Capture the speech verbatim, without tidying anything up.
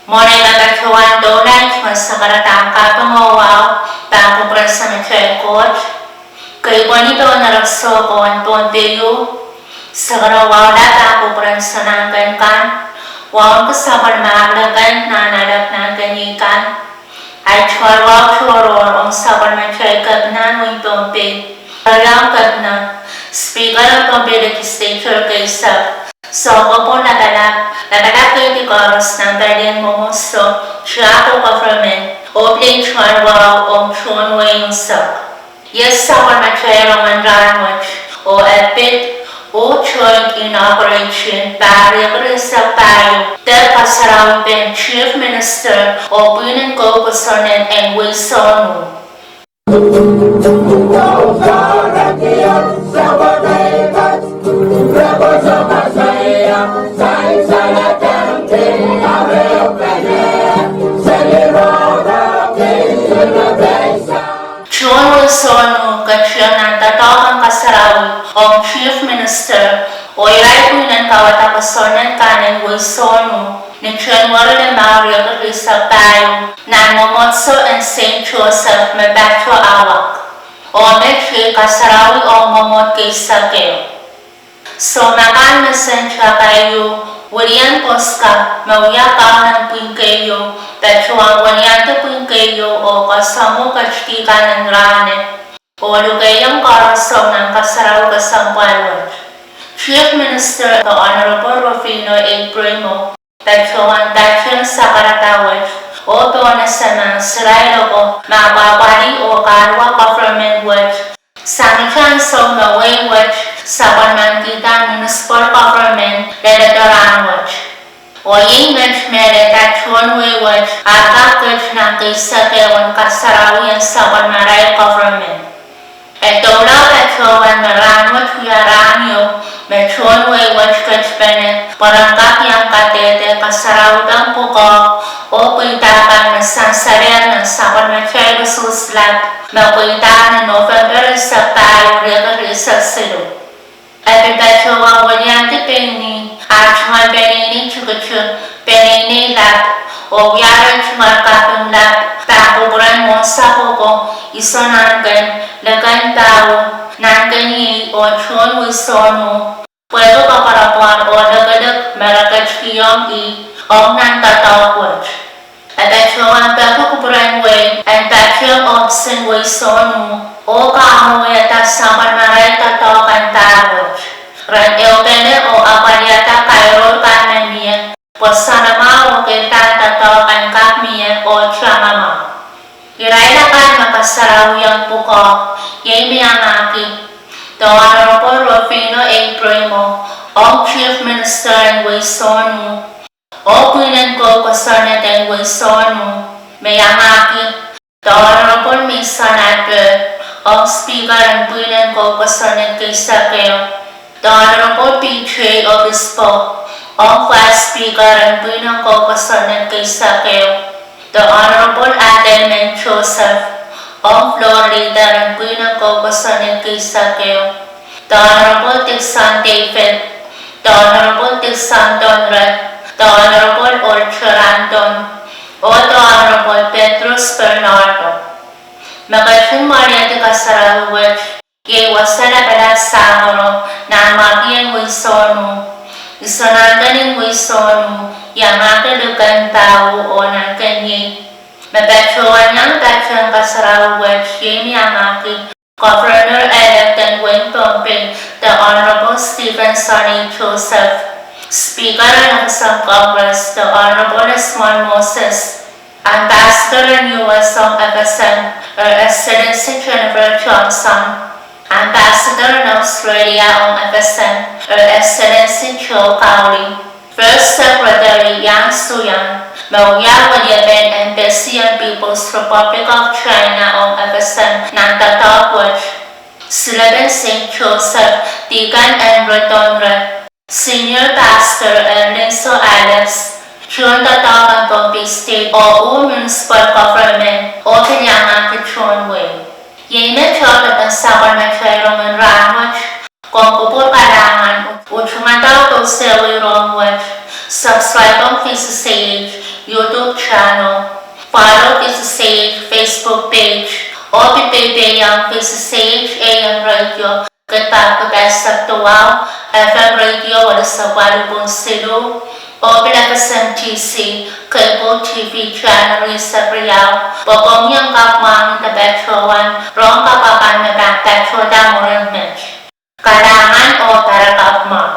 Mwohn ei patohwan doula, me sakaradahn kaping oh wahu pahn kupwuren Samatail Koht, keipweni pohn erekiso ko en Pohnpei, sakaradahn wahula pahn kupwuren Sounkomouro kan, wauneki sapwellimatail kan nan alap nan kenikei kan, ahi tohrohr ong sapwellimatail kepina en wehin Pohnpei, Kepina, Speaker en Pohnpei Legislature keisek, Soukohpo Lapalap, lapalap keidi koaros nan palien mwomwohdiso, tiahk oh government, oh pil tohrohr ong tohn wehi unsek. Iei sapwellimatail rongen rahnwet, oh e pid oh joint inauguration pahr riekid eisek pahieu de kasarawipen Chief Minister oh pwihn en kou kosonned en wehi Sonu. Tohn wehi Sonu ketin nan doadoahk en kasarawi ong Chief Minister oh irail pwihn en kauwada kosonned kan en wehi Sonu ni January limau, riekid eisek pahieu, nan mwomwohdiso en Saint Joseph me patohwan awak. Oh met iei kasarawi ong mwomwohd keisek ehu. Soumwahu kan me Saint Joseph, William Koska me wia kaun en pwihn keieu, patohwan weniandi pwihn keieu oh kasamwo ketidi kan en rahn oh lukehiong koaros nan kasarawi kesempwal wet. Chief Minister, the Honorable Rufino A. Priimo, patohwan patehng sakarada wet oh pohnese mahs irail oko me apwahpwalih oh kahluwa government wet, sang ni ansou me wehi wet sapwellimanikihda municipal government leledo rahnwet. Oh iei met mehlelda tohn wehi wet ah kak ketin nan keisek ehu en kasarawi en sapwellimarail government. E doula patohwan me rahnwet wia rahn ieu me tohn wehi wet ketipene pwe ren kak iang kadehde kasarawi pahn pwukoa oh pweida kan me sansalehr nan sapwellimatail usuhs lap me pweida ni November eisek pahieu, riekid eisek siluh. E pil patohwan weniandi peneinei, ah tungoal peneinei tikitik, peneinei lap, oh wiahla tungoal kaping lap pahn kupwuren mwohnsapw oko, Iso Nahnken, Leken Pahu, Nahnken Iei oh tohn wehi Sonu, pwehki koapworopwor oh lekelek me re ketikihong ih ong nan doadoahk wet. E patohwan peki kupwuren wehi en patehng ohpis en wehi Sonu oh kamwohwiada sapwellimarail doadoahk kan pahr wet, ren ehupene oh apwalihada kairohr kan me mie pwe soanamwahu oh keildahn doadoahk kan kak mie oh tamamwahu. Irail akan me kasarawiong pwukoa iei me iangahki the Honorable Rufino A. Priimo ong Chief Minister en wehi Sonu oh pwihn en kou kosonned en wehi Sonu, me iangahki the Honorable Mason Albert ong Speaker en pwihn en kou kosonned keisek ehu, the Honorable P J Obispo ong Vice Speaker en pwihn en kou kosonned keisek ehu, the Honorable Adelman Joseph ong Floor Leader en pwihn en kou kosonned keisek ehu, the Honorable Dickson David, the Honorable Dickson Tonre, the Honorable Olger Anton, oh the Honorable Petrus Bernardo. Me ketin mwahliadi kasarawi wet iei Wasa Lapalap Samworo, Nanmwarkien wehi Sonu, Iso Nahnken en wehi Sonu, iangahki Leken Pahu oh Nahnken Iei. Me patohwan iang patehng kasarawi wet iei me iangahki Governor-elect en wehin Pohnpei, the Honorable Stephen Sonny Joseph, Speaker en Assam Congress, the Honorable Esmond Moses, Ambassador en U S ong F S M, Her Excellency Jennifer Johnson, Ambassador en Australia ong F S M, Her Excellency Joe Cowley, First Secretary Yang Suyang, me wia weliepen Embassy en People's Republic of China ong F S M nan doadoahk wet, silepen Saint Joseph, Deacon Andrew Tonre, Senior Pastor Erlinso Alex, tohn doadoahk en Pohnpei State oh Municipal Government, oh pil iangahki tohn wehi. Iei me tohtohpen sapwellimatail rongen rahnwet. Komw kupwur kalahngan, oh tungoal dohsewei rong wet, subscribe ong V C C H, YouTube channel, follow V C C H Facebook page, oh pil peipeiong V C C H A M radio, ke pahn kak pil sewese F M radio, oh sewese waluh poin siluh, oh pil F S M T C cable T V channel rieisek riau, pwe komw iang kak mwahngih patohwan rohng kapw akan me pahn patohda mwurin met. Kalahngan oh pere kapw mwahu.